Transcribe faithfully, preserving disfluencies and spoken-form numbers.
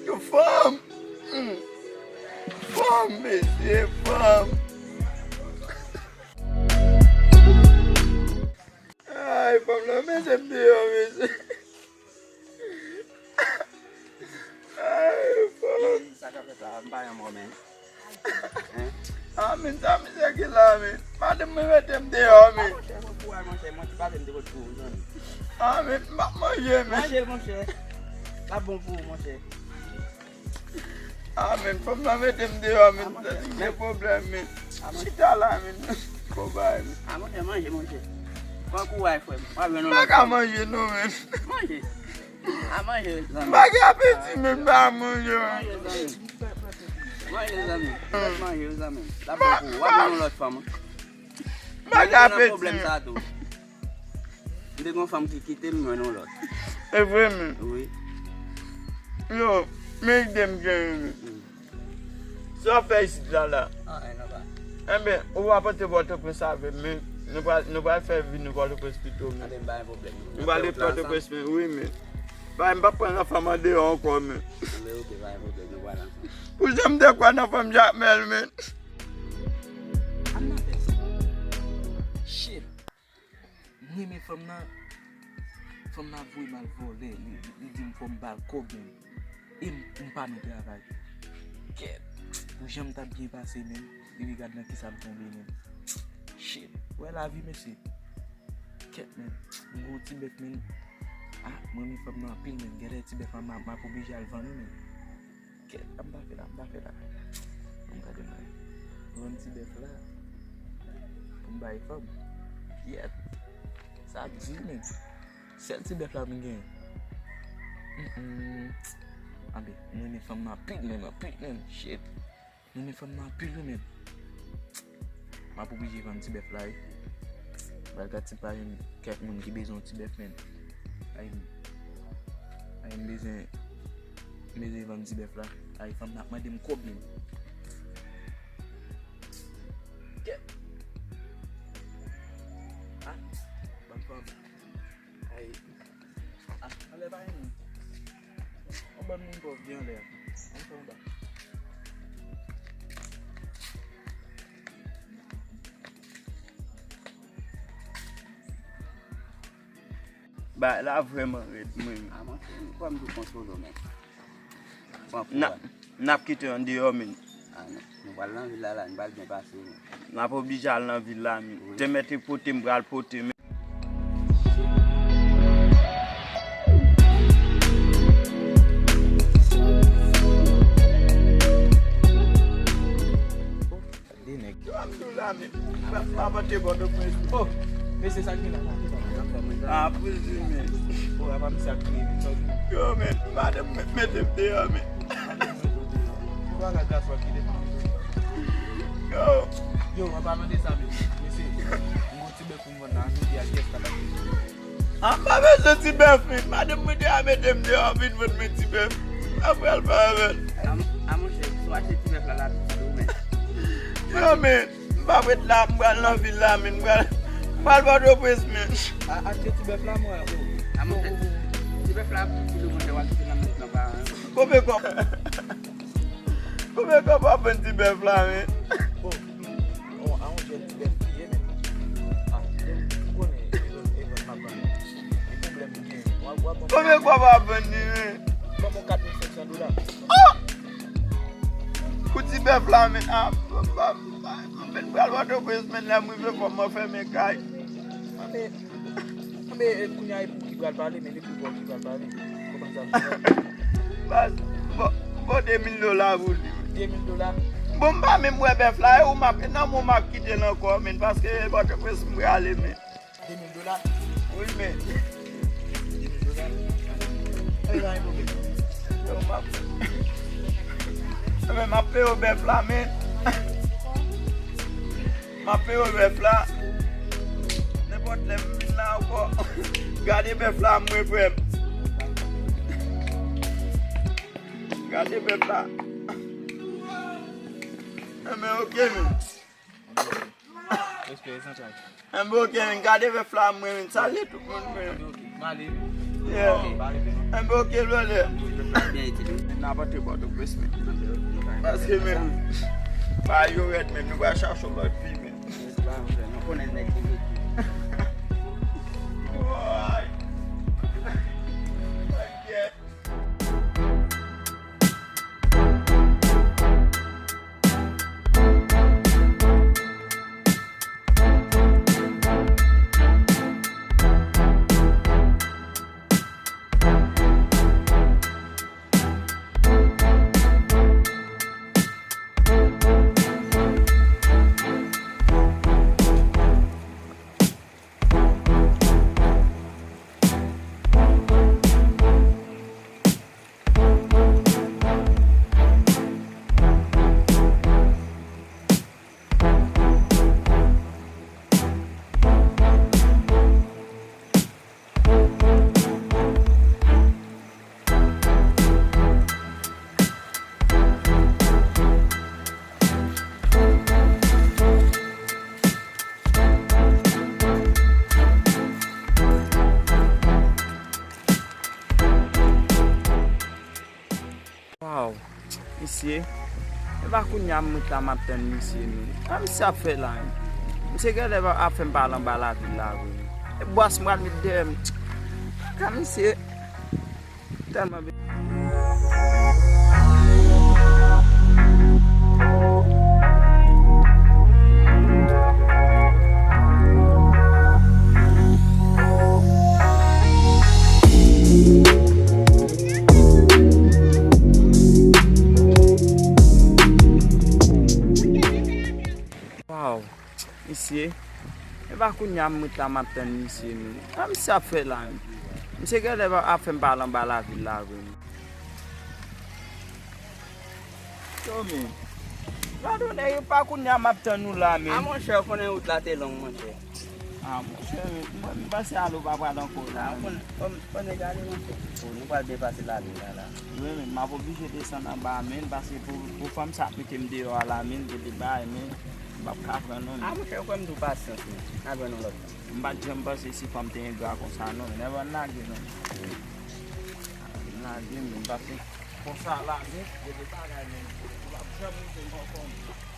Yo fanm! Hmm. Fanm, mesye, fanm! Ay, fanm nan mete m deyò, mesye. Ay, fanm. Sa k ap fèt la, m pa yon mò, men. Hein? Ah, men sa misye gen la, men. Madanm mwen mete m deyò, men. Ah, monchè, bon kouraj, monchè. Mwen ti pale m te pot pou ou, zanmi. Ah, men m ap manje, men. Manje l, monchè. L ap bon pou ou, monchè. Ah, men, fanm nan mete m deyò, men. Ah, monchè. Sa di gen pwoblèm, men. Ah, monchè. Chita la, men. Kobay, men. Ah, monchè, manje, monchè. Bon kouraj, frè m. W ap jwenn yon lòt fanm. M pa ka manje, non, men. Manje. A manje, zanmi. M pa gen apeti, men m pa manje, man. Manje, zanmi. Manje, zanmi. Fèt manje, zanmi. L ap bon pou ou. W ap jwenn yon lòt fanm. M pa gen apeti, men. Mwen te nan pwoblèm sa tou. M te gen yon fanm ki kite m, mwen jwenn yon lòt. E vre, men. Wi. Yo, men ide m genyen, men. Hmm. Sa w ap fè isit la, la? Anyen, anba. Enben, ou va pote Pòtoprens avè m, men nou pral, nou pral fè vi nou Pòtoprens pito, men. Anben, pa gen pwoblèm. Nou pral ret Pòtoprens, men, wi, men. Bay, m p ap pran nan fanm andeyò ankò, men. Anben, oke, pa gen pwoblèm, nou pral ansanm. Pou jan m te kwè nan fanm Jakmèl, men. Shit. M renmen fanm nan. Fanm nan ap voye m al vòlè. Li, li, li di m fò m ba l kòb, men. E m, m pa nan travay. Kèt. Pou jan m t ap byen pase, men. Epi gad nan kisa m tonbe, men. Shit. Wè lavi, mesye. Kèt, men. M gen yon ti bèf, men. Ah, m renmen fanm nan anpil, men. Genlè ti bèf la, m a, m ap oblije al vann li, men. Kèt, m pa fè la, m pa fè la. Ann gade mwen. Vann ti bèf la. Pou m bay fanm. Yèt. Sa di, men. Sèl ti bèf la m gen. Mm, mm. Anben, m renmen fanm nan anpil, men, anpil, men. Shit. M renmen fanm nan anpil, wi, men. M ap oblije vann ti bèf la, wi. Pral gad si pa gen kèk moun ki bezwen yon ti bèf, men. Ay, ay, m bezwen, m bezwen vann ti bèf la. Ay, fanm nan ap mande m kòb, men. Kèt. Ah, bann fanm. Ay. Ah, anlè pa gen moun. Yon bann moun pòv gen anlè a. Ann fè anba. Bagay la vrèman rèd, mwen. Ah, monchè, m kwè m tou konsole w, men. Pran kouraj. N ap kite andeyò, men. Ah, non. Nou pral nan vil la, la, nou pral byen pase, men. N ap oblije al nan vil la, men. Wi. Te mèt pote m pral pote, men. De nèg. Yo, m tou la, men. M ap, m ap antre Pòtoprens. Oh, mesye, sa k gen la, sa k gen la. Ah, prezime. Oh, apa misye ap kriye, men, sa w di? Yo, men, madanm mwen mete m deyò, men. Ou pa ka gason ap kite m. Yo. Yo, an palan de sa, men, mesye, m gon ti bèf pou m vann la, jodi a, kiyès k ap achte? Ah, m pa bezwen ti bèf, men. Madanm mwen te a mete m deyò, vin vann mwen ti bèf. Apre al fè avè l. A, a, monchè, si w achte ti bèf la, l ap itil ou, men. Yo, men, m p ap ret la, m pral nan vil la, men, m pral, m pral Pòtoprens, men. A, achte ti bèf la, mwen, oh. A, monchè, ti bèf la ap itil ou, monchè, w ap kite nan men nan paran yo. Konbyen kòb? Konbyen kòb w ap vann ti bèf la, men? Oh. Bon, a yon jèn ti bèf li ye, men. Ah, m konnen, e vann, e vann m ap vann. E pwoblèm m gen. W ap, w ap ban m. Konbyen kòb w ap vann li, men? Ban m yon kat mil senk san dola. Oh! Pou ti bèf la, men. Ah, m, m, m, m, m pral Pòtoprens, men, lè m rive fò m fèmen kay. Anben, anben, e, kounye a, e pou ki pral pale, men, e pou ou ki pral pale. Kòman sa? Baz, bon, bon, de mil dola pou li. De mil dola? Bon, m pa menm wè bèf la, e ou m ap, nan men w m ap kite l ankò, men, paske e Pòtoprens m prale, men. De mil dola? Wi, men. De mil dola? Anben, pa gen pwoblèm. Yo, m ap, yo, men, m ap peye w bèf la, men. M ap peye w bèf la. Nenpòt lè m vin la ankò. Gade bèf la, mwen, frè m. Gade bèf la. Enben, oke, men. Respè, e zantray. Enben, oke, men. Gade bèf la, mwen, men. Salye tout moun, men. Enben, oke. M ale, men. Yeah. Enben, oke, brother. Byen, iti tou. N ap antre Pòtoprens, men. Paske, men, bagay yo rèd, men. Nou pral chache yon lòt vi, men. Nou konnen nèg ki vit. Woy. Wow, misye. E pa kounye a m ret la m ap tann misye, men. Sa misye ap fè la, men? Misye genlè ap fè m pale anba lavil la, vre. E bwòs m pral met dèyè m. Ka misye tèlman be- Wow, misye. E pa kounye a m ret la m ap tann misye, men. Sa misye ap fè la, men? Misye genlè ap fè m pale anba lavil la, vre. Yo, men. Gadon, nèg, e pa kounye a m ap tann ou la, men. A, monchè, ou konnen wout la te long, monchè. A, monchè, men, mwen, m panse ale w pa pral ankò la, men. Bon, bon, bon, nèg, ale, monchè. O, nou pral byen pase lavil la, la. Wi, men, m ap oblije desann anba, men, paske pou, pou fanm sa ap mete m deyò a la, men, gen de bagay, men, m p ap ka pran, non, men. A, monchè, ou kwè m di w pasyans, men. N a jwenn yon lòt tan. M pa t janm panse si fanm te engra konsa, non, men, ann lage, non. Ann lage, men, paske konsa la, men, gen de bagay, men, ou p ap janm rive m ankò, men.